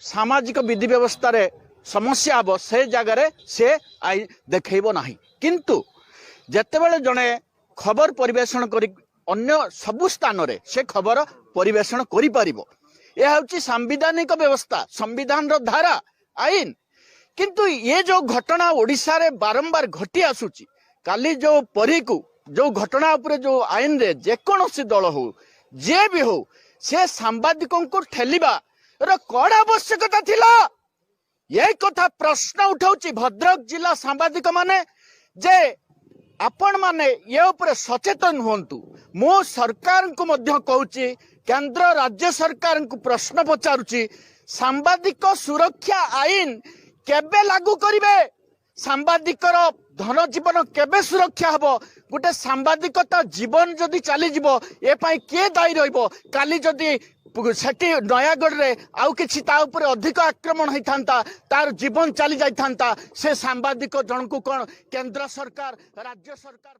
ସାମାଜିକ ବିଧି ବ୍ୟବସ୍ଥାରେ ସମସ୍ୟା ହେବ, ସେ ଜାଗାରେ ସେ I ଦେଖେଇବ ନାହିଁ। କିନ୍ତୁ ଯେତେବେଳେ ଜଣେ ଖବର ପରିବେଷଣ କରି ଅନ୍ୟ ସବୁ ସ୍ଥାନରେ ସେ ଖବର ପରିବେଷଣ କରିପାରିବ। ଏହା ହେଉଛି ସାମ୍ବିଧାନିକ ବ୍ୟବସ୍ଥା, ସମ୍ବିଧାନର ଧାରା, ଆଇନ। କିନ୍ତୁ ଇଏ ଯୋଉ ଘଟଣା ଓଡ଼ିଶାରେ ବାରମ୍ବାର ଘଟି ଆସୁଛି, କାଲି ଯୋଉ ପରୀକୁ ଯୋଉ ଘଟଣା ଉପରେ ଯୋଉ ଆଇନରେ ଯେକୌଣସି ଦଳ ହଉ, ଯିଏ ବି ହଉ, ସେ ସାମ୍ବାଦିକଙ୍କୁ ଠେଲିବାର କଣ ଆବଶ୍ୟକତା ଥିଲା? ଏ କଥା ପ୍ରଶ୍ନ ଉଠାଉଛି ଭଦ୍ରକ ଜିଲ୍ଲା ସାମ୍ବାଦିକ ମାନେ ଯେ ଆପଣମାନେ ଏ ଉପରେ ସଚେତନ ହୁଅନ୍ତୁ। ମୁଁ ସରକାରଙ୍କୁ ମଧ୍ୟ କହୁଛି, କେନ୍ଦ୍ର ରାଜ୍ୟ ସରକାରଙ୍କୁ ପ୍ରଶ୍ନ ପଚାରୁଛି, ସାମ୍ବାଦିକ ସୁରକ୍ଷା ଆଇନ କେବେ ଲାଗୁ କରିବେ? ସାମ୍ବାଦିକର ଧନ ଜୀବନ କେବେ ସୁରକ୍ଷା ହବ? ଗୋଟେ ସାମ୍ବାଦିକ ତା ଜୀବନ ଯଦି ଚାଲିଯିବ, ଏ ପାଇଁ କିଏ ଦାୟୀ ରହିବ? କାଲି ଯଦି ସେଠି ନୟାଗଡ଼ରେ ଆଉ କିଛି ତା ଉପରେ ଅଧିକ ଆକ୍ରମଣ ହେଇଥାନ୍ତା, ତାର ଜୀବନ ଚାଲି ଯାଇଥାନ୍ତା, ସେ ସାମ୍ବାଦିକ ଜଣକୁ କଣ କେନ୍ଦ୍ର ସରକାର, ରାଜ୍ୟ ସରକାର